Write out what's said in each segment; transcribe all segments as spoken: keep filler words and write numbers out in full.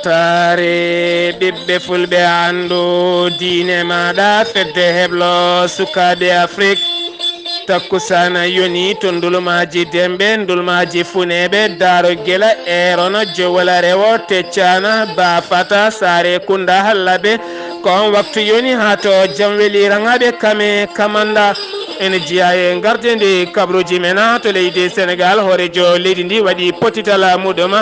Saare ɓiɓɓe fulɓe, anndu diine maaɗa, fedde heblo sukaaɓe Afrik. Takkusaana yoni to ndulmaaji Demɓe, ndulmaaji Funeeɓe, Daaro Gela, Eerono, Jowala Rewo, Teccaana, Baafata, Saare Kunda, Hallaɓe. Ko on waktu yoni haa to Jamweli Raŋaaɓe Kame Kamanda. Ene jeyaa e ngardeende kabaruuji men to leydi Senegaal. Hooreejo leydi ndi waɗi pottital muɗum,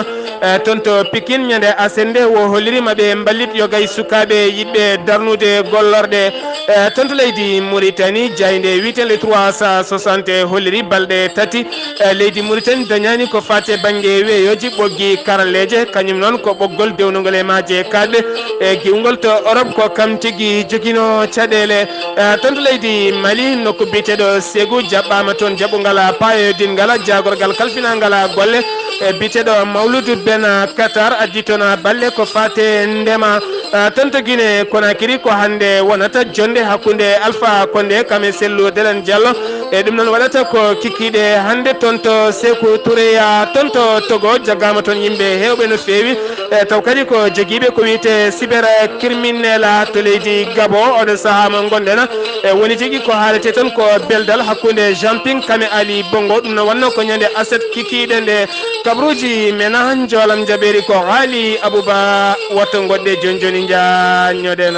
eh, toon to Pikin ñande aset nde. O holliri ma ɓe mballit yoga e sukaaɓe yiɗɓe darnude gollorɗe, eh, toon to leydi Muritani. Jaaynde wiyeteende trois cent soixante holliri balɗe tati, eh, leydi Muritani dañaani ko faati e bannge weeyooji, ɓoggi karalleeje, kañum noon ko ɓoggol dewnugol e maaje kaaɗɗe e giwgol to Orop, ko kam tigi joginoo caɗeele. Eh, toon to leydi Mali, nokku biyeteeɗo Segu, jaɓɓaama toon jaɓɓungal paayodingal, jaagorgal kalfinaangal golle. Eh, biyeteeɗo Mawludu Ben Katar addi toon balle ko faati e ndema. Eh, toon to Gine Konakiri, ko hannde wonata jonnde hakkunde Alfa Konde kam e Sellu Delen Jallo. E ɗum noon waɗata ko kikiiɗe hannde toon to Seku Tureya, toon to Togo, jaggaama toon yimɓe heewɓe no feewi. E taw kadi ko jogiiɓe ko wiyetee cybercriminel to leydi Gabon. Oɗo sahaa mo ngonɗen, e woni tigi ko haaletee toon ko beldal hakkunde Jean Ping Kame Ali Bongo. Ɗum no wonnoo ko ñande aset kikiiɗe nde. Kabaruuji men, njoolam jaɓeeri ko Haali Abuba. Woto ngoɗɗe jooni jooni njaanñoɗen.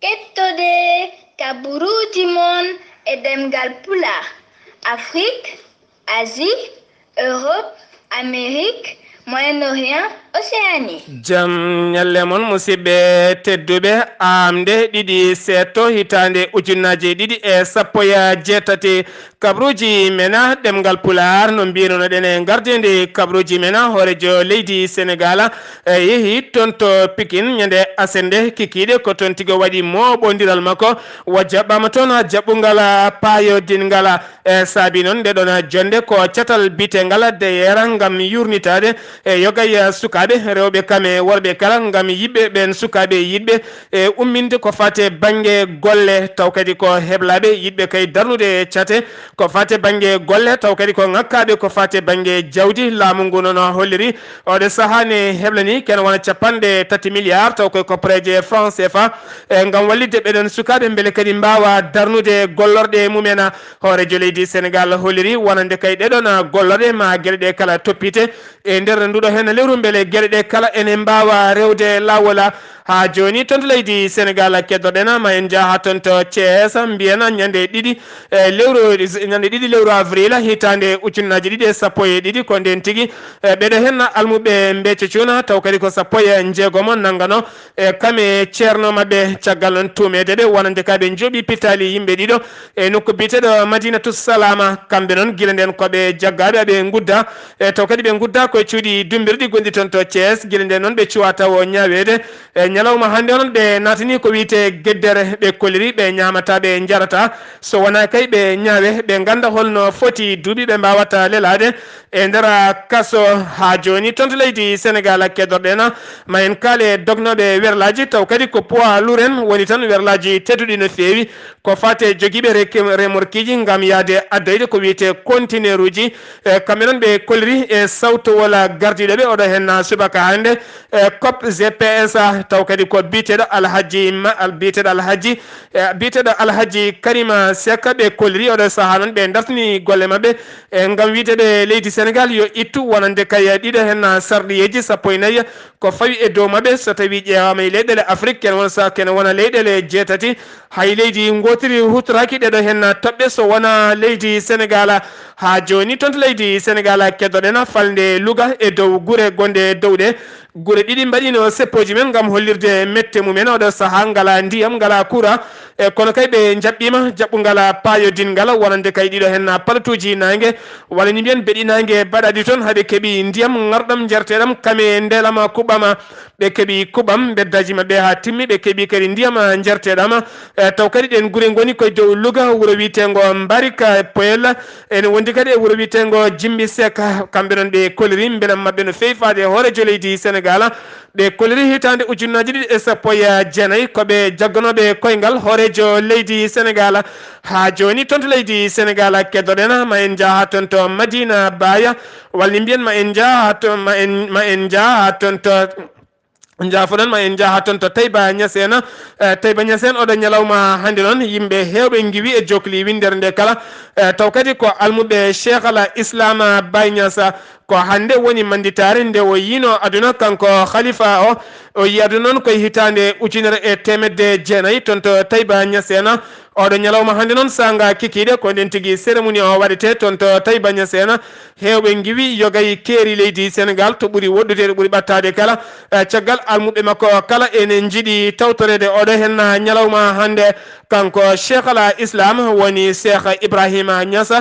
Kettode kabaruuji mon e ɗemngal Pulaar, Afrik, Asie, Europe, Amérique, Moyen-Orient, Océanie. Jam ñalle mon, musidɓe tedduɓe. Aamde ɗiɗi seeɗto hitaande ujunnaaji ɗiɗi e sappo e jeetati. Kabaruuji men ɗemngal Pulaar, no mbiynonoɗen e ngardeende kabaruuji men, hooreejo leydi Senegaal, e, yehi toon to Pikin ñande aset nde kikiiɗe. Ko toon tigi o waɗi mooɓondiral makko, o jaɓɓaama toon jaɓɓungal paayodingal. E, saabi noon nde ɗoon jonnde ko catal biyeteengal Deyeera ngam yuurnitaade e yoga e sukaaɓe rewɓe kam e worɓe kala, ngam yiɗɓe ɓeen, sukaaɓe yiɗɓe e umminde ko faati e bannge golle, taw kadi ko heblaaɓe yiɗɓe kay darnude e cate ko faati e bannge golle, taw kadi ko ŋakkaaɓe ko faati e bannge jawdi. Laamu ngu noon holliri oɗo sahaa ne heblanii kene wona capanɗe tati milliards, taw koye koppareeje franc C F A, e ngam wallitde ɓeɗon sukaaɓe mbele kadi mbaawa darnude gollorɗe mumen. Hooreejo leydi Senegaal holliri wonande kay ɗeɗon gollorɗe ma geɗe ɗe kala toppite e nder nduɗo heen lewru, mbele geɗe ɗe kala ene mbaawa rewde laawol. Haa jooni toon to leydi Senegaal keddoɗen, ma en njaha toon to Thiès, mbiyen ñande ɗiɗi, e lewru, ñande ɗiɗi lewru avril hitaande ujunnaaji ɗiɗi e sappo e ɗiɗi, ko ndeen tigi, e ɓeɗo heen almuɓe Mbeecco Cuuna, taw kadi ko sappo e njeegomo nanngano, e kam e ceerno maɓɓe, caggal noon tuumeede ɓe wonande ka ɓe njooɓi pittaali yimɓe ɗiɗo e nokku biyeteeɗo Madinatu Salaama. Kamɓe noon gila ndeen ko ɓe jaggaaɓe, ɓe ngudda, e taw kadi ɓe ngudda koye cuuɗi dummbirɗi gonɗi toon to Thiès. Gila ndeen noon ɓe cuwaa tawo ñaaweede. E ñalawma hannde o noon ɓe naatani ko wiyetee geddere, ɓe kolliri ɓe ñaamataa, ɓe njarataa, so wonaa kay ɓe ñaawe, ɓe ngannda holno foti duuɓi, ɓe mbaawata lelaade e nder kaso. Haa jooni toon to leydi Senegaal keddoɗen, ma en kaale dognooɓe werlaaji, taw kadi ko poids lourd en woni tan werlaaji tedduɗi no feewi, ko faati e jogiiɓe rek-, remorqueeji ngam yahde addoyde ko wiyetee conteneuruuji. E kamɓe noon ɓe kolliri e sawtowol gardiiɗo ɓe oɗo heen subaka hannde, e COP G P S, taw kadi ko biyeteeɗo Alhaji Ma-, al-, biyeteeɗo Alhaji, e biyeteeɗo Alhaji Karima Seck ɓe kolliri oɗo sahaa noon ɓe dartini golle maɓɓe, e ngam wiyde ɓe leydi Senegaal yo ittu wonande kay ɗiɗo heen sarɗiyeeji sappo e nayi ko fawi e dow maɓɓe, so tawii ƴeewaama e leyɗeele Afrik, kene wona sa-, kene wona leyɗeele jeetati, hay leydi ngootiri huutoraaki ɗeɗo heen toɓɓe so wonaa leydi Senegaal. Haa jooni toon to leydi Senegaal keddoɗen falnde Louga e dow gure gonɗe dow ɗe. Gure ɗiɗi mbaɗiino seppooji men ngam hollirde mette mumen oɗo sahaa ngalaa ndiyam, ngalaa courant. E kono kay ɓe njaɓɓiima jaɓɓungal paayodingal wonande kay ɗiɗo heen palatuuji naange, walla ni mbiyen beɗi naange baɗaɗi toon, haɓe keɓi ndiyam ŋarɗam njarteeɗam kam e ndeelam kuɓɓam. Ɓe keɓi kuɓɓam mbeddaaji maɓɓe haa timmi, ɓe keɓi kadi ndiyam njarteeɗam. E taw kadi ɗeen gure ngoni koye dow Louga, wuro wiyeteengo Mbarika Poyel, ene wondi kadi e wuro wiyeteengo Jimbi Seck. Kamɓe noon ɓe kolliri mbelam maɓɓe no feewi faade e hooreejo leydi Senegaal. Sénégal. Ɓe kolliri hitaande ujunnaaji ɗiɗi e sappo e jeenayi ko ɓe jagganooɓe koyngal hooreejo leydi Sénégal. Haa jooni toon to leydi Sénégal keddoɗen, ma en njah haa toon to Madina Baaya, walla mbiyen ma en njah haa toon, ma en, ma en njah haa toon to, njaafoɗon, ma en njah haa toon to Taïba Niassène. Eh, Taïba Niassène, oɗo ñalawma hannde noon, yimɓe heewɓe ngiwi e jokli winndere nde kala. Eh, taw kadi ko almuɓe Cheikh Al Islam Baye Niass. Ko hannde woni mannditaare nde o yiino aduna, kanko khalifa o. O yii aduna noon ko e hitaande ujunere e teemedde jeenayi toon to Taïba Niassène. Oɗo ñalawma hannde noon, saanga kikiiɗe, ko nden tigi cérémonie o waɗetee toon to Taïba Niassène. Heewɓe ngiwi yogay keeri leydi Sénégal to ɓuri woɗɗude, to ɓuri ɓattaade kala. Eh, caggal almuɓɓe makko kala ene njiɗi tawtoreede oɗo henna ñalawma hannde. Kanko Cheikh Al Islam woni Cheikh Ibrahima Niass.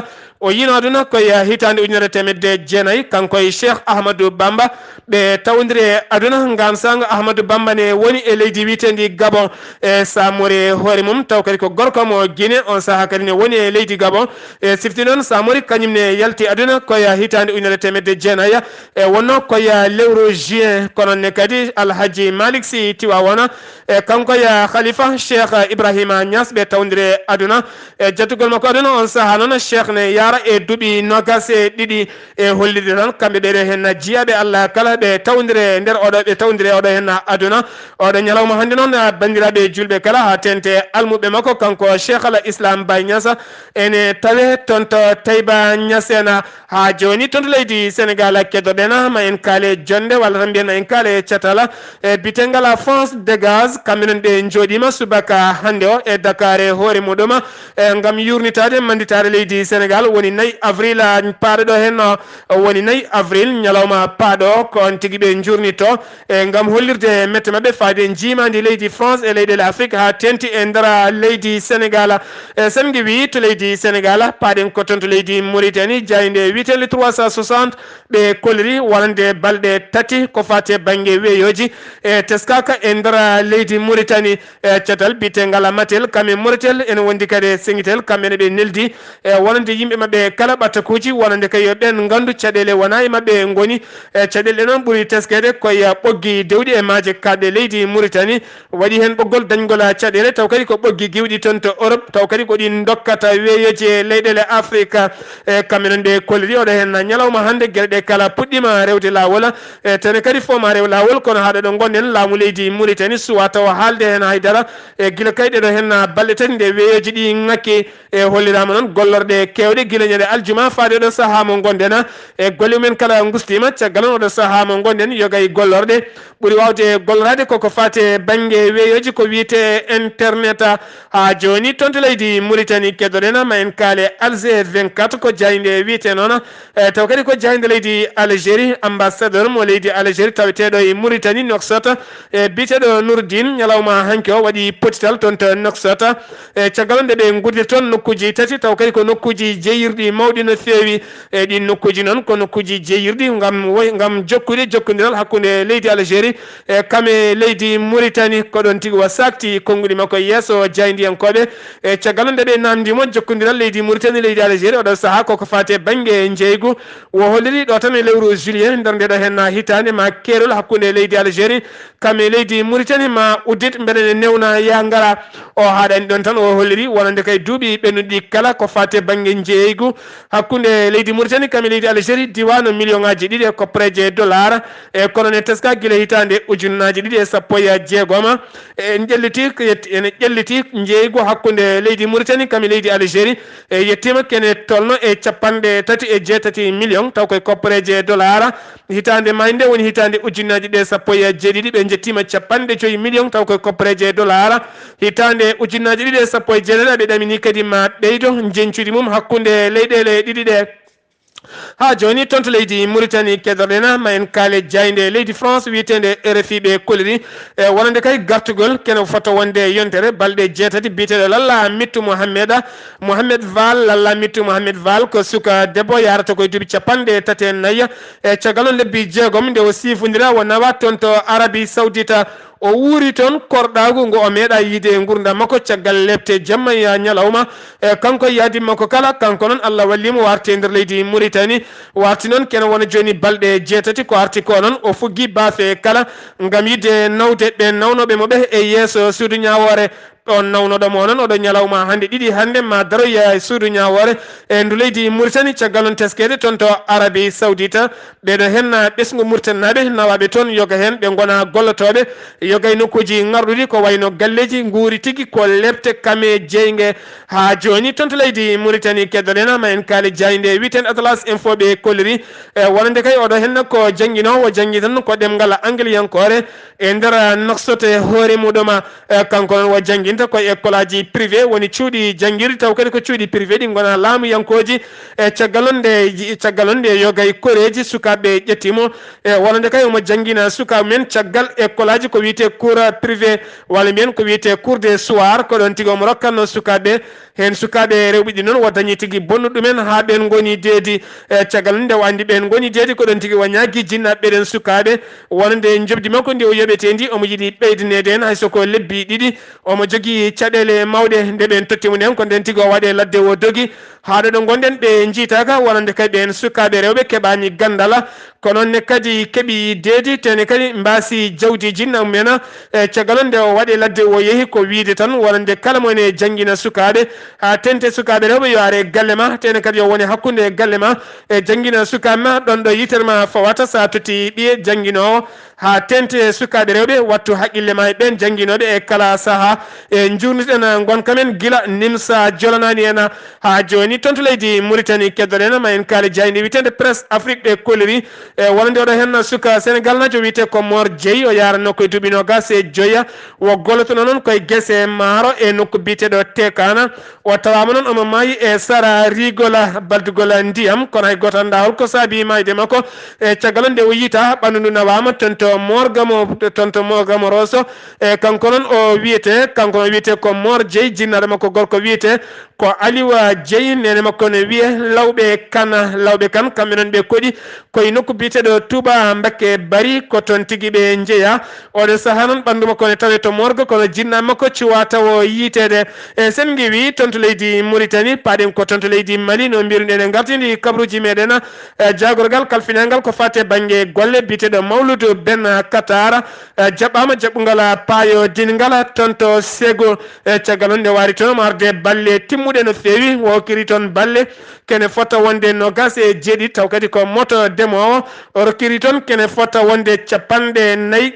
O yiino aduna ko e hitaande ujunere teemedde jeenayi, kanko e Cheikh Ahmadou Bamba. Ɓe tawdiri e aduna, ngaan saanga Ahmadou Bamba ne woni e leydi wiyeteendi Gabon, e Samori hoore mum, taw kadi ko gorko mo Guinée, on sahaa kadi ne woni e leydi Gabon. E sifti noon Samori kañum ne yalti aduna ko e hitaande ujunere teemedde jeenayi, e wonno ko e lewru juin, kono ne kadi Alhaji Malick Sy Tiwaawoona, e kanko e khalifa Cheikh Ibrahima Niass ɓe tawdiri e aduna. E jattugol makko aduna on sahaa noon, Cheikh ne yaara e duuɓi noogaas e ɗiɗi. E hollirde tan, kamɓe ɓeɗo henna jiyaaɓe Allah kala ɓe tawdiri e nder oɗo, ɓe tawdiri e oɗo henna aduna. Oɗo ñalawma hannde noon, a, banndiraaɓe juulɓe kala, haa teeŋti almuɓɓe makko, kanko Cheikh Al Islam Baye Niass, ene tawe toon to Taïba Niassène. Haa jooni toon to leydi Sénégal keddoɗen, ma en kaale jonnde, walla tan mbiyen ma en kaale catal. E bitengal France Dégage, kamɓe noon ɓe njooɗiima subaka hannde o e Dakar e hoore muɗum, e ngam yuurnitaade mannditaare leydi Sénégal, woni nayi avril, a, paaɗo ɗo heen o, woni nayi avril, ñalawma paaɗo, ko on tigi ɓe njuurnitoo, e ngam hollirde mette maɓɓe faade njiimaandi leydi France e leyɗeele Afrique haa teeŋti e nder leydi Sénégal. E sen ngiwi to leydi Sénégal, paaɗen ko toon to leydi Mauritanie, jaaynde wiyetee le trois cent soixante, ɓe kolliri wonande balɗe tati ko faati e bannge weeyooji, e teskaaka e nder leydi Mauritanie. E catal bitengal Matel, kam e Mauritanie, ene wondi kadi e Sengitel, kamɓe ne ɓe neldi, e wonande yimɓe maɓɓe kala ɓattakuuji, wonande kay yo ɓeen nganndu caɗeele wonaa e maɓɓe ngoni. E caɗeele ɗe noon ɓuri teskeede ko e ɓoggi dewɗi e maaje kaaɗɗe leydi Mauritanie, waɗi heen ɓoggol dañgol caɗeele, taw kadi ko ɓoggi giwɗi toon to Europe, taw kadi ko ɗin dokkata weeyoji e leyɗeele Afrika. E kamɓe noon ɓe kolliri oɗo heen ñalawma hannde, geɗe ɗe kala puɗɗiima rewde laawol. E tene kadi fof ma rew laawol, kono haaɗa ɗo ngonɗen, laamu leydi Mauritanie suwaa tawa haalde heen haydara. E gila kay ɗeɗo heen balɗe tati nde weeyoji ɗi ŋakki, e holliraama noon gollorɗe keewɗe gila ñande aljuma faade ɗo sahaa mo ngonɗen. E golle mumen kala ngustiima, caggal noon oɗo sahaa mo ngonɗen yogay gollorɗe. Ɓuri waawde golloraade koko faati e bannge weeyoji ko wiyetee internet. Haa jooni toon to leydi Mauritanie keddoɗen, ma en kaale Alger vingt-quatre, ko jaaynde wiyetee noon. E taw kadi ko jaaynde leydi Algérie, ambassadeur mo leydi Algérie taweteeɗo e Mauritanie, Nouakchott, e biyeteeɗo Nourdine, ñalawma hanki o waɗi pottital toon to Nouakchott. E caggal nde ɓe nguddir toon nokkuuji tati, taw kadi ko nokkuuji jeeyirɗi mawɗi no feewi. E ɗin nokkuuji noon ko nokkuuji jeeyirɗi ngam woy-, ngam jokkude jokkondiral hakkunde leydi Algérie e kam e leydi Mauritanie. Ko ɗoon tigi o saakti konnguɗi makko e yeeso jaayndiyankooɓe. E caggal nde ɓe naamndii mo jokkondiral leydi Mauritanie, leydi Algérie, oɗo sahaa koko faati e bannge njeeygu. O holliri ɗo tan e lewru juillet nder nde ɗo heen hitaande ma keerol hakkunde leydi Algérie kam e leydi Mauritanie ma uddit, mbeɗa ne newna yaa ngara. O haaɗani ɗoon tan, o holliri wonande kay duuɓi ɓennuɗi kala ko faati e bannge njeeygu hakkunde leydi Mauritanie kam e leydi Algérie, diwaano million ŋaaji ɗiɗi e koppareeje dollar. E kono ne teska gila hitaande ujunnaaji ɗiɗi e sappo e jeegom. E en ƴelliti ko yetti-, ene ƴelliti njeeygu hakkunde leydi Mauritanie kam e leydi Algérie. E yettiima kene tolno e capanɗe tati e jeetati million, taw koye koppareeje dollar. Hitaande maayde woni hitaande ujunnaaji ɗe sappo e jeeɗiɗi, ɓe njettiima capanɗe joyi million, taw koye koppareeje dollar. Hitaande ujunnaaji ɗiɗi e sappo e jeenayi, ɓe ɗamini kadi ma ɓeydo njeñcudi mum hakkunde leyɗeele ɗiɗi ɗe. Haa jooni, toon to leydi Mauritanie, keɗoɗen ma en kaale jaaynde leydi France wiyeteende R F I, ɓe kolliri, e wonande kay gartugol kene fota wonde yontere balɗe jeetati, biyeteeɗo Lalla Mittu Mohamed, Mohamed Val. Lalla Mittu Mohamed Val ko suka debbo, yahrata koye duuɓi capanɗe tati e nayi. E caggal noon lebbi jeegom nde o siifondira, o nawa toon to Arabie Saoudite. O wuuri toon korɗaagu ngu o meeɗaa yiide e nguurndam makko caggal lepte jamma e ñalawma. E kanko e yaadi makko kala, kanko noon Allah wallii mo warti e nder leydi Muritani. Warti noon kene wona jooni balɗe jeetati ko arti ko noon o fuggi baafe kala ngam yiɗde nawde ɓe nawnooɓe mo ɓe e yeeso suudu ñaawoore. Ɗoon nawnooɗo mo noon oɗo ñalawma hannde ɗiɗi hannde ma daroya e suudu ñaawoore e ndu leydi Muritani caggal noon teskeede toon to Arabie Saoudite. Ɓeeɗo heen na ɓesngu Muritaninaaɓe nawaaɓe toon yoga heen ɓe ngona gollotooɓe, yoga e nokkuuji ŋarɗuɗi ko wayno galleeji nguuri tigi ko lepte kame jeynge. Haa jooni toon to leydi Muritani keddoɗen ma en kaali jaaynde wiyeteende Atlas Info ɓe kolliri. E wonande kay oɗo heen ko jannginoowo janngi tan ko ɗemngal angiliyankoore e nder naksote hoore muɗum. E kanko noon o jannginta ko e école aji privé woni cuuɗi janngirɗi taw kadi ko cuuɗi privé ɗi ngona laamuyankooji. E caggal noon nde caggal noon nde yogay koreeji sukaaɓe ƴetti mo. E wonande kay omo janngina sukaaɓe men caggal école aji ko wiyetee cours privé walla mbiyen ko wiyetee cours de soir ko ɗoon tigi omo rokkatno sukaaɓe. Heen sukaaɓe rewɓe ɗi noon o dañi tigi bonnuɗo ɗumen haa ɓeen ngoni deedi. E caggal nde o anndi ɓeen ngoni deedi ko ɗoon tigi o ñaagi jinnaaɓe ɓeɗen sukaaɓe wonande njoɓdi makko ndi o yoɓetee ndi omo yiɗi ɓeydaneede heen hay so ko lebbi ɗiɗi. Omo jogii caɗeele mawɗe nde ɓeen totti mo ndeen ko ndeen tigi o waɗe ladde o dogi. Haa ɗo ɗo ngonɗen ɓe njiitaaka wonande kay ɓeen sukaaɓe rewɓe keɓaani ganndal. Ko noon ne kadi keɓi deedi tene kadi mbaasi jawdi jinna mumena. E caggal nde o waɗi ladde o yehi ko wiide tan wonande kala mo ene janngina sukaaɓe haa tente sukaaɓe rewɓe yo are galle ma tene kadi yo wone hakkunde galle ma e janngina sukaaɓe ma ɗon ɗo yitere ma fawata sa totti ɓiye jannginoowo haa tente sukaaɓe rewɓe wattu haqqille ma e ɓeen jannginooɓe e kala sahaa. E njuurniten ngonka men gila nimsa jolanaani en haa jooni toon to leydi Muritani keddoɗen ma en kaali jaaynde wiyeteende Presse Afrique ɓe kolliri. E wonande oɗo heen suka Senegal najo wiyetee ko Mor Jeyi o yaranno koye duuɓi noogas e joya. O gollotono noon koye gese maaro e nokku biyeteeɗo Tekana. O tawaama noon omo maayi e sara rigola baldugol ndiyam kono hay gooto anndaa holko saabi maayde makko. E caggal nde o yiita ɓanndu ndu nawaama toon to morgue mo toon to morgue mo Rosso. E kanko noon o wiyetee kanko noon wiyetee ko Mor Jeyi jinnaaɗo makko gorko wiyetee ko Aliwa Jeyi, neene makko ne wiyee Lawɓe Kan. Lawɓe Kan, kamɓe noon ɓe koɗi koye nokku biyeteeɗo Touba Mbakke Bari, ko toon tigi ɓe njeyaa. Oɗo sahaa noon ɓanndu makko ne tawee to morgue, kono jinnaa makko cuwaa tawo yiiteede. E sen ngiwii toon to leydi Muritani, paaɗen ko toon to leydi Mali, no mbiruɗen e ngartindi kabruuji meɗen. E jaagorgal kalfinaangal ko faati e bannge golle biyeteeɗo Mawludu Ben Katara, e jaɓɓaama jaɓɓungal paayo dinngal toon to Segu. E caggal noon nde waari toon omo arde balle timmuɗe no feewi, o hokkiri toon balle kene fota wonde noogas e jeeɗiɗi, taw kadi ko moto demoowo, o rokkiri toon kene fota wonde capanɗe nayi,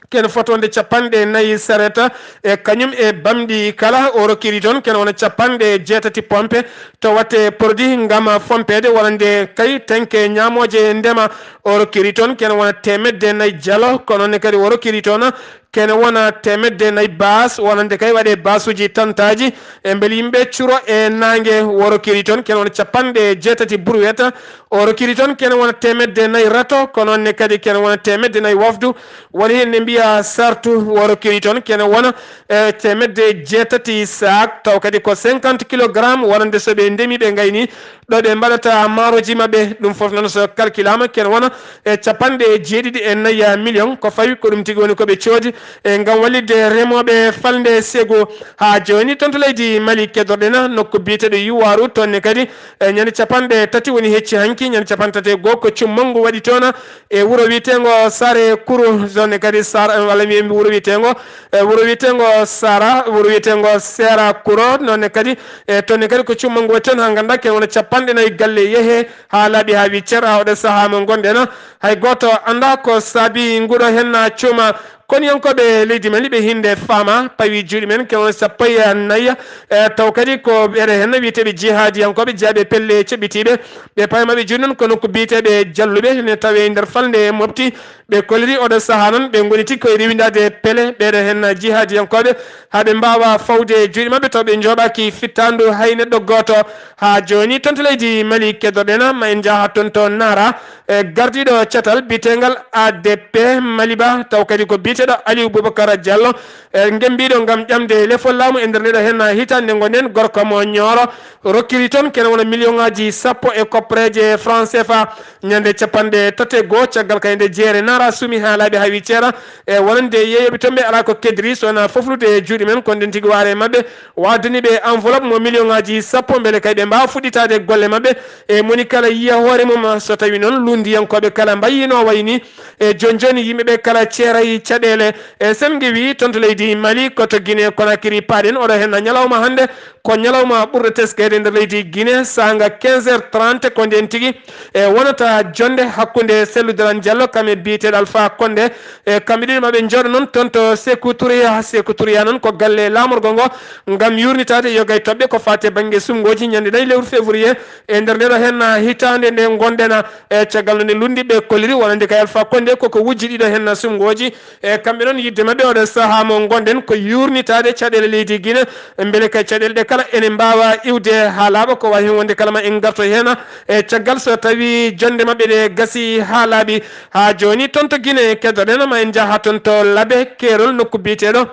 kene fota wonde capanɗe nayi sareta, e kañum e bamɗi kala, o rokkiri toon kene wona capanɗe jeetati pompe, to watte produit ngam fompeede wonande kay tenke ñaamooje ndema, o rokkiri toon kene wona teemedde nayi jalo, kono ne kadi o rokkiri toon kene wona teemedde nayi baas, wonande kay waɗe baasuuji tantaaji, e mbele yimɓe curo e naange, o rokkiri toon kene wona capanɗe jeetati burweta, o rokkiri toon kene wona teemedde nayi rato, kono ne kadi kene wona teemedde nayi wafdu, woni heen ne mbiya sartu, o rokkiri toon kene wona, e, teemedde jeetati saak, taw kadi ko cinquante kilogramme, wonande so ɓe ndemi ɓe ngayni, ɗo ɓe mbaɗata maaroji maɓɓe, ɗum fof noon so calculaama kene wona e capanɗe jeeɗiɗi e nayi million, ko fawi ko ɗum tigi woni ko ɓe coodi e ngam wallitde remooɓe falnde Segu. Haa jooni toon to leydi Mali keddoɗen nokku biyeteeɗo Yuwaru, toon ne kadi e ñande capanɗe tati woni hecci hanki, ñande capanɗe tati e goo ko cummonngu waɗi toon e wuro wiyeteengo Sare Kuru, toon ne kadi Sara, walla mbiyen wuro wiyeteengo, e wuro wiyeteengo Sara, wuro wiyeteengo Sera Kuro, noon ne kadi e toon ne kadi ko cummonngu waɗi toon haa nganndaa kene wona capanɗe nayi galle yehe haa laaɓi haa wi cer haa oɗo sahaa mo ngonɗen. Hay gooto anndaa ko saabi nguɗo heen cuuma. Kono yankooɓe leydi Mali ɓe hinde faama pawi juuɗe men kene wona sappo e nayi, e taw kadi ko ɓeɗe heen wiyeteeɓe jihaadiyankooɓe jeyaaɓe pelle coɓɓitiiɓe. Ɓe pawi maɓɓe juuɗe noon ko nokku biyeteeɓe Jalluɓe ne tawe nder falnde Mopti. Ɓe kolliri oɗo sahaa noon ɓe ngoni tigi koye rewindaade pele ɓeɗo heen jihaadiyankooɓe haa ɓe mbaawa fawde juuɗe maɓɓe taw ɓe njooɓaaki fittaandu hay neɗɗo gooto. Haa jooni toon to leydi Mali keddoɗen ma en njaha toon to Nara, e gardiiɗo catal biyeteengal A D P Maliba taw kadi ko Ceɗo Aliou Boubacar Diallo, e, ngembiiɗo ngam ƴamde lefol laamu e nder ndeɗo hen hitaande nde ngonɗen, gorko mo Nioro, rokkiri toon kene wona million ngaaji sappo e koppareeje franc C F A, ñande capanɗe tati e goo, caggal kay nde jeere naara suumi haa laaɓi haa wi ceera, e wonande yeeyooɓe toon ɓe alaa ko keddiri so wonaa foflude e juuɗe men, ko ndeen tigi waare maɓɓe, waddani ɓe enveloppe mo million ngaaji sappo, mbele kay ɓe mbaawa fuɗɗitaade golle maɓɓe, e moni kala yiya hoore mum, so tawii noon lunndiyankooɓe kala mbayi no wayi ni, e jooni jooni yimɓe ɓe kala ceeray caɗeele. E sen ngewi toon to leydi Mali, ko to Guinée Conakry paaɗen oɗo hen ñalawma hannde, ko ñalawma ɓurɗo teskeede nder leydi Guinée, saanga quinze heures trente ko ndeen tigi. E wonata jonnde hakkunde Cellou Dalein Diallo kam e biyeteeɗo Alpha Condé. E kamɓe ɗiɗo maɓe njooɗo noon toon to Sékou Touré. Sékou Touré noon ko galle laamorgo ngo ngam yuurnitaade yoga e toɓɓe ko faati e bannge suɓngooji ñande nayi lewru février e nder ndeɗo hen hitaande nde ngonɗen. E caggal no nde lunndi ɓe kolliri wonande kay Alpha Condé koko wujji ɗiɗo hen suɓngooji. E kamɓe noon yidde maɓɓe oɗo sahaa mo ngonɗen ko yuurnitaade caɗeele leydi Guinée, mbele kay caɗeele ɗe kala ene mbaawa iwde haa laaɓa, ko waawi heen wonde kala ma en ngarto heen. E caggal so tawii jonnde maɓɓe ɗe gasii haa laaɓi haa jooni toon to Guinée, keddoɗen ma en njaha toon to Labe, keerol nokku biyeteeɗo,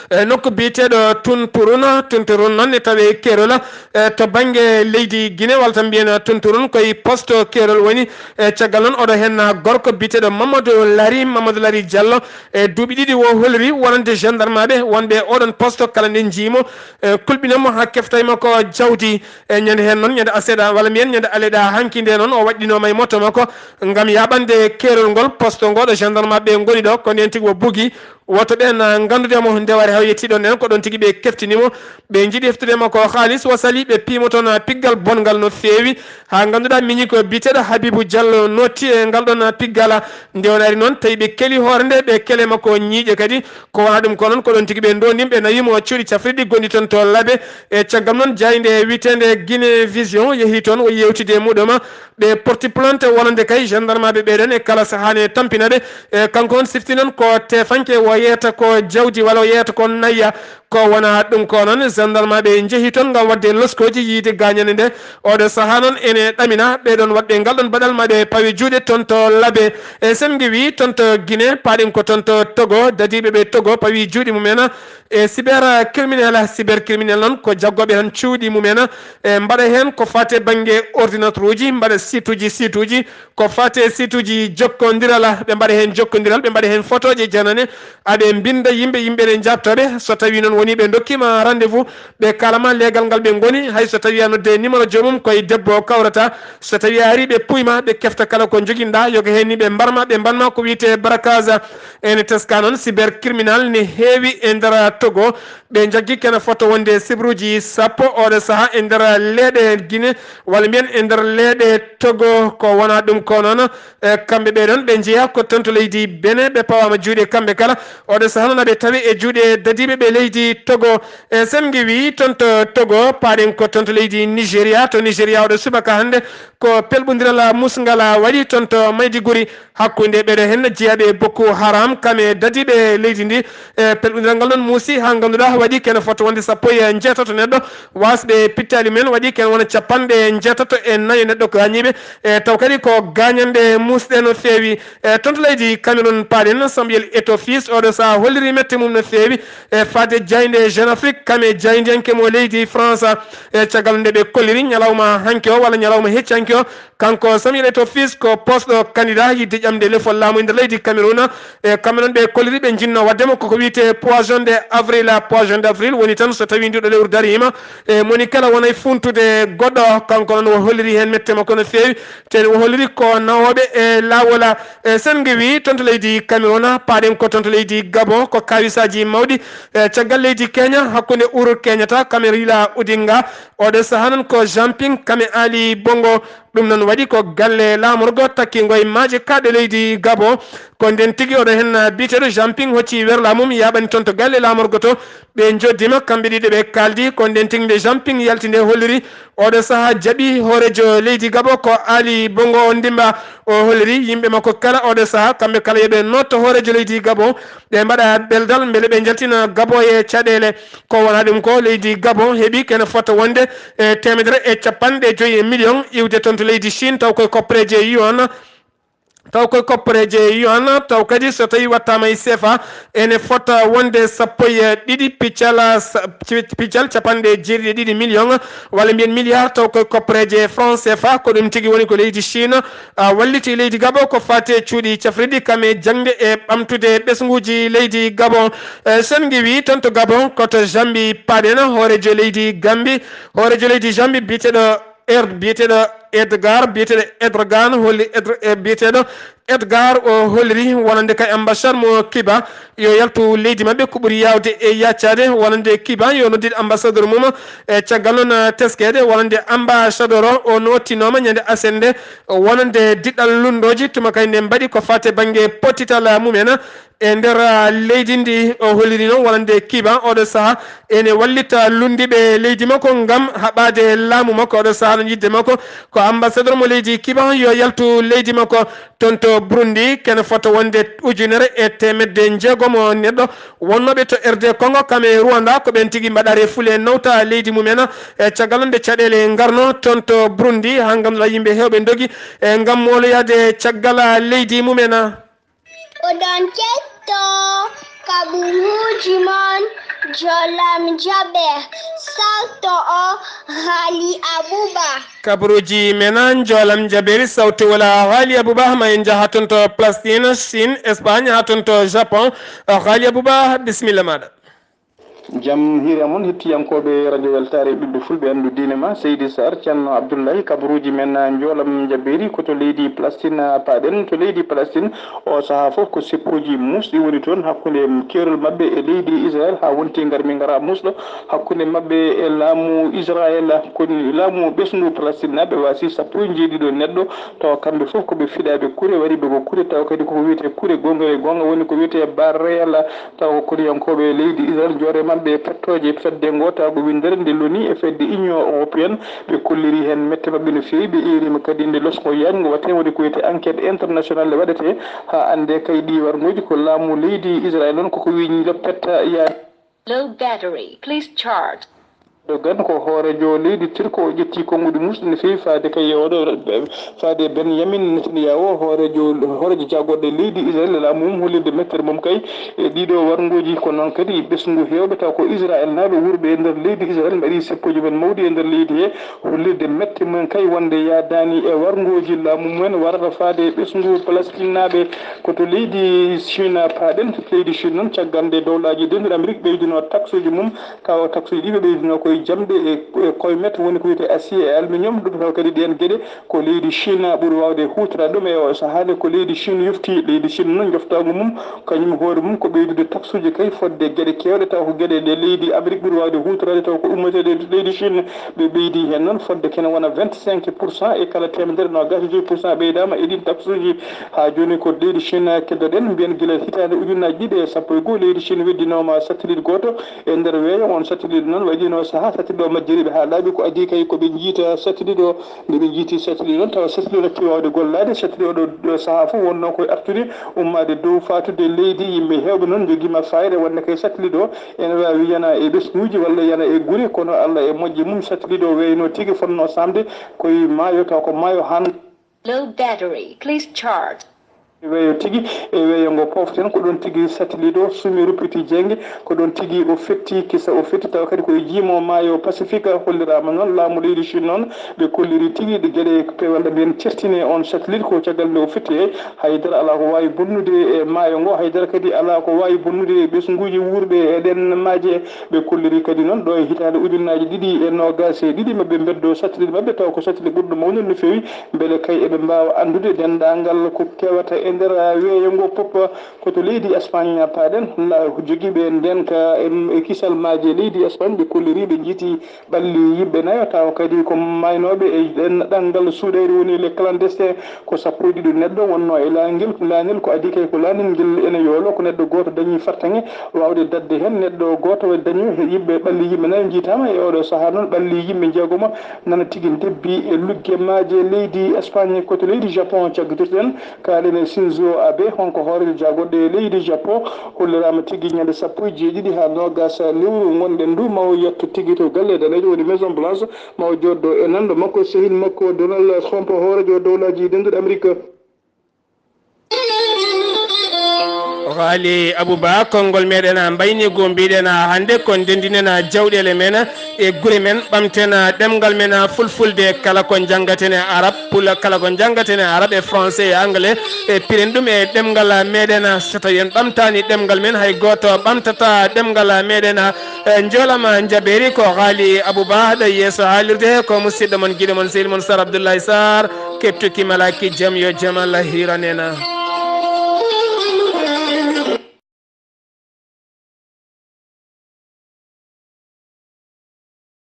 e nokku biyeteeɗo Tunturun, Tunturun noon ne tawee keerol, e, to bannge leydi Guinée, walla tan mbiyen Tunturun ko e poste keerol woni. E caggal noon oɗo hen gorko biyeteeɗo Mamadou Lari, Mamadou Lari Diallo, e duuɓi ɗiɗi o holiri wonande gendarme ɓe wonɓe oɗon poste kala nde njii mo, e kulɓina mo haa kefta e makko jawdi. E ñande heen noon, ñande aseeɗa, walla mbiyen ñande aleeɗa hanki nde noon, o waɗɗinooma e moto makko ngam yaaɓande keerol ngol poste ngo ɗo gendarme ɓe ngoni ɗo, ko ndeen tigi o bugi. Woto ɓeen, ah, nganndude mo nde wari haw yettii ɗoon enen, ko ɗoon tigi ɓe keftini mo. Ɓe njiɗi heftude makko haalis, o sali, ɓe piimo toon, ah, piggal bonngal no feewi. Haa ngannduɗaa miñi ko biyeteeɗo Habibou Diallo notti e ngal ɗoon, ah, piggal, ah, nde o naati noon, tawi ɓe keli hoore nde, ɓe kele makko ñiiƴe kadi. Ko wonaa ɗum ko noon, ko ɗoon tigi ɓe ndoondi mo, ɓe nawi mo cuuɗi cafrirɗi gonɗi toon to Labe. E caggal noon, jaaynde wiyeteende Guinée Vision yehi toon, o yeewtidi e muɗum. Ɓe porti plainte wonande kay gendarme ɓe ɓeɗon e kala sahaa ne tampina ɓe. E kanko on sifti noon ko tefanke, o yeeyata ko jawdi walla o yeeyata ko nayya. Ko wonaa ɗum ko noon, gendarme ɓe njehi toon ngam waɗde loskooji yiide gaañande nde. Oɗo sahaa noon ene ɗamina ɓeɗon waɗɓe ngal ɗon baɗal ma ɓe pawi juuɗe toon to Labe. E sen ngewi toon to Guinée, paaɗen ko toon to Togo, dadiiɓe ɓe Togo pawi juuɗe mumen e cyber criminel. Cyber criminel noon ko jaggooɓe tan cuuɗi mumen, e mbaɗa heen ko faati e bannge ordinateur uji, mbaɗa site uji, site uji, ko faati e site uji jokkondiral, ɓe mbaɗa heen jokkondiral, ɓe mbaɗa heen photo je janane, aɓe mbinnda yimɓe, yimɓe ne njaabtooɓe. So tawii noon wonii ɓe ndokkiima rendez-vous, ɓe kaala ma leegal ngal ɓe ngoni, hay so tawii a noddii numéro joomum ko e debbo kawrata, so tawii a arii ɓe puy ma, ɓe kefta kala ko njoginɗaa, yoga heen ni ɓe mbar ma, ɓe mban ma ko wiyetee braquage. Ene teskaa noon cybercriminel ne heewi e nder Togo. Ɓe njaggi kene fota wonde sibruuji sappo oɗo sahaa e nder leeɗe Guinée, walla mbiyen e nder leeɗe Togo. Ko wonaa ɗum ko noon, e kamɓe ɓee ɗoon ɓe njeyaa ko toon to leydi Benin, ɓe pawaama juuɗe kamɓe kala. Oɗo sahaa noon aɓe tawi e juuɗe dadiiɓe ɓe leydi Togo. E sen ngewi toon to Togo, paaɗen ko toon to leydi Nigéria. To Nigéria oɗo subaka hannde ko pelɓondiral musngal waɗi toon to Maiduguri. Hakkunde ɓeɗo hen jeyaaɓe Boko Haram kam e dadiiɓe leydi ndi. E pelɓindiral ngal noon muusi haa ngannduɗaa waɗi kene fota wonde sappo e njeetato neɗɗo waasɓe pittaali men, waɗi kene wona capanɗe njeetato e nayo neɗɗo gaañiiɓe. E taw kadi ko gaañanɗe muusɗe no feewi. E toon to leydi Cameroun paaɗen, Samuel Eto'o Fils oɗo sahaa holliri mette mum no feewi e faade jaaynde Jeune Afrique kam e jaayndiyanke mo leydi France. E caggal nde ɓe kolliri ñalawma hanki o walla ñalawma hecci hanki o, kanko Samuel Eto'o Fils ko posɗo candidat yidde ƴamde lefol laamu e nder leydi Cameroun. E kamɓe noon ɓe kolliri ɓe njinno waɗde mo koko wiyetee poison de avril. Poison de avril woni tan so tawii ndiɗo lewru dariima, e moni kala wonay funtude goɗɗo. Kanko noon o holliri heen mette makko no feewi, te o holliri ko nawooɓe e laawol. E sen ngewi toon to leydi Cameroun, paaɗen ko toon to leydi Gabon, ko kawisaaji mawɗi. E caggal leydi Kenya, hakkunde Uhuru Kenyatta kam e Raila Odinga, oɗo sahaa noon ko Jumping kam e Ali Bongo. Ɗum noon waɗi ko galle laamorgo takkingo e maaje kaaɗe leydi Gabon. Ko ndeen tigi oɗo heen biyeteeɗo Jumping hocci werlaa mum yaaɓani toon to galle laamorgo to. Ɓe njoddiima kamɓe ɗiɗo ɓe kaaldi. Ko ndeen tigi nde Jumping yalti nde holliri oɗo sahaa jaɓi hooreejo leydi Gabon ko Ali Bongo Ondimba. O holliri yimɓe makko kala oɗo sahaa kamɓe kala yo ɓe nootto hooreejo leydi Gabon, ɓe mbaɗa beldal mbele ɓe njaltina Gabon e caɗeele. Ko wonaa ɗum ko leydi Gabon heɓi kene fota wonde e teemedere e capanɗe joyi e million iwde toon to leydi Chine, taw koye koppareeje yuan. Taw koye kopporeeje yuan, taw kadi so tawii waɗtaama e sefa, ene fota wonde sappo e ɗiɗi piccal, piccal capanɗe jeeɗiɗi e ɗiɗi million, walla mbiyen milliard, taw koye kopporeeje franc sefa. Ko ɗum tigi woni ko leydi Chine walliti leydi Gabon ko faati e cuuɗi cafrirɗi kam e jaŋde e ɓamtude ɓesnguuji leydi Gabon. So en ngiwii toon to Gabon, ko to Jambi paaɗen. Hooreejo leydi Gambi, hooreejo leydi Jambi biyeteeɗo Er biyeteeɗo Edgar biyeteeɗo Edrogan holli Edr- eh, biyeteeɗo Edgar o holliri wonande kay ambassade mo Kiba yo yaltu leydi maɓɓe ko ɓuri yawde e yaccaade wonande Kiba yo noddit ambassadeur mum. E caggal noon teskeede wonande ambassadeur o o nottinooma ñande asende wonande diɗɗal lunndooji tuma kay nde mbaɗi ko faate bannge pottital mumen e nder leydi ndi. O holliri noon wonande Kiba oɗo saha ene wallita lunndiiɓe leydi makko ngam haɓaade laamu makko. Oɗo saha noon yiɗde makko ko ambassadeur mo leydi Kiba yo yaltu leydi makko toon to Burundi. Kene fota wonde ujunere e teemedde jeegom neɗɗo wonnooɓe to R D Congo kam e Rwanda ko ɓeen tigi mbaɗa refule nawta leydi mumen e caggal nde caɗeele ngarno toon to Burundi haa ngannduɗaa yimɓe heewɓe ndogi e ngam mooloyaade caggal leydi mumen. Oɗon keɗto kaɓuruuji mon Jolam Jaber, sawto o Haali Abuba. Kaɓuruuji men Jolam Jaber, sawto wala Haali Abuba, ma en njaha toon to Palestine, Chine, Espagne, haa toon to Japon. Haali Abuba, bisimilla maaɗa. Jam hiire mon hettiyankooɓe radio weltaare ɓiɓɓe fulɓe anndu diine ma seydi sar ceerno abdoullahi kabaruuji men njoolam njabeeri ko to leydi palestine paaɗen to leydi palestine o sahaa fof ko seppuuji muusɗi woni toon hakkunde keerol maɓɓe e leydi israel haa wonti ngar min ngara muusɗo hakkunde maɓɓe e laamu israel koni laamu ɓesngu palestinnaaɓe waasi sappo e njeeɗiɗo neɗɗo tawa kamɓe fof ko ɓe fiɗaaɓe kure waɗiiɓe ko kure tawa kadi koko wiyetee kure goonga e goonga woni ko wiyetee barreyal tawa ko koɗiyankooɓe leydi Israel joore maɓɓe e pettooje fedde ngootaagu winndere nde loni e fedde Union Européenne. Ɓe kolliri heen mette maɓɓe no feewi. Ɓe eeriima kadi nde losko yaajngo waɗetee woni ko wiyetee enquête internationale waɗetee haa anndee kay ɗii warngooji ko laamu leydi Israel noon koko wiyi ñiloppetta yaade. Low battery, please charge. Erdogan ko hooreejo leydi Turko o ƴetti konnguɗi muusɗi no feewi faade kay e oɗo faade e Benyamin Netanyahu hooreejo hooreejo jaagorɗe leydi Israel e laamu mum hollirde mettere mum kay e ɗiɗo warngooji ko noon kadi ɓesngu heewɓe taw ko Israel naaɓe wuurɓe e nder leydi Israel mbaɗi seppoji men mawɗi e nder leydi he hollirde mette mumen kay wonde yaadaani e warngooji laamu mumen warata faade e ɓesngu Palestine naaɓe ko to leydi Chine paaɗen leydi Chine noon caggal nde dowlaaji denduɗi Amérique ɓeydunoo taxuji mum Tawa taksuuji ɗi ɓe ɓeydunoo ko e jamɗe e koymet, woni ko wiyetee acier e aluminium, ɗum tawa kadi ɗeen geɗe ko leydi Chine ɓuri waawde huutoraade ɗum e oo sahaa nde ko leydi Chine yofti. Leydi Chine noon njoftaango mum kañum hoore mum ko ɓeydude taksuuji kay fotde geɗe keewɗe tawa ko geɗe ɗe leydi Amerik ɓuri waawde huutoraade tawa ko ummoteeɗe e leydi Chine. Ɓe ɓeydii heen noon fotde kene wona vingt cinq pour cent e kala teemedere noogaas e joy pour cent ɓeydaama e ɗiin taksuuji. Haa jooni ko leydi Chine keddoɗen, mbiyen gila hitaande ujunnaaji ɗiɗi e sappo e goo leydi Chine weddinooma satelit gooto. E nder weeyo, oon satellite noon waɗiino sahaa satellite o majjiriiɓe haa laaɓi, ko adii kay ko ɓe njiyta satellite o. Nde ɓe njiyti satellite noon, tawa satellite o natti waawde gollaade, satellite o ɗo sahaa fof wonnoo ko e artude, ummaade dow faatude leydi. Yimɓe heewɓe noon njogiima faayre wonde kay satellite o ene waawi yana e ɓesnguuji walla yana e gure, kono Alla e moƴƴe mum, satellite o weeynoo tigi fotnoo saamde ko e maayo, taw ko maayo han. Low battery, please charge. Weeyo tigi, e weeyo ngo pooften, ko ɗoon tigi satellite o suumi ruppiti jeynge, ko ɗoon tigi o fetti kisa, o fetti tawa kadi ko e jiimo maayo Pacifique, holliraama noon laamu leydi Chine noon, ɓe kolliri tigi ɗe geɗe pewal ɗe mbiyen certine oon satellite ko caggal nde o fetti e haydara alaa ko waawi bonnude e maayo ngo, haydara kadi alaa ko waawi bonnude e ɓesnguuji wuurɓe e ɗeen maaje. Ɓe kolliri kadi noon ɗo e hitaande ujunnaaji ɗiɗi e noogaas e ɗiɗi maɓɓe mbeddoo satellite maɓɓe tawa ko satellite ɓurɗo mawnude no feewi. Mbele kay eɓe mbaawa anndude denndaangal ko kewata e nder weeyo ngo pop? Ko to leydi Espagne paaɗen, jogiiɓe ndeenka e kisal maaje leydi Espagne ɓe kolliri ɓe njiiti ɓalli yimɓe nayo tawa kadi ko maaynooɓe e ɗanngal suuɗeere woni les clandestins. Ko sappo e ɗiɗo neɗɗo wonnoo e laanel, laanel ko adii kay ko laanel ngel ene yoolo ko neɗɗo gooto dañi fartaŋŋe waawde daɗde heen. Neɗɗo gooto dañi yimɓe ɓalli yimɓe nayo njiitaama e oɗo sahaa noon ɓalli yimɓe jeegomo nana tigi ndebbi e lugge maaje leydi Espagne. Ko to leydi Japon caggitirten, kaalen e Shinzo Abe, honko hooreejo jaagorɗe leydi Japon, holliraama tigi ñande sappo e jeeɗiɗi haa noogaas lewru ngonɗen ndu, ma o yetto tigi to galle daneejo woni Maison Blanche, ma o jooɗdo e nanndo makko sehil makko Donald Trump, hooreejo dowlaaji denduɗi Amerik. Haali Abouba, konngol meɗen mbayni go mbiɗen hannde ko ndenndinen jawɗeele men e gure men, ɓamten ɗemngal men fulfulde, kala ko njanngaten e arab, pula, kala ko njanngaten e arab e français e anglais, e piren ɗum e ɗemngal meɗen. So tawi en ɓamtaani ɗemngal men, hay gooto ɓamtata ɗemngal meɗen. E njoolama njabeeri ko Haali Abouba ɗo yeeso haalirde, ko musidɗo mon, giɗo mon, sehil mon Sar Abdoulaye Sarr, kettuki malaki jam, yo jam Allah hiran en.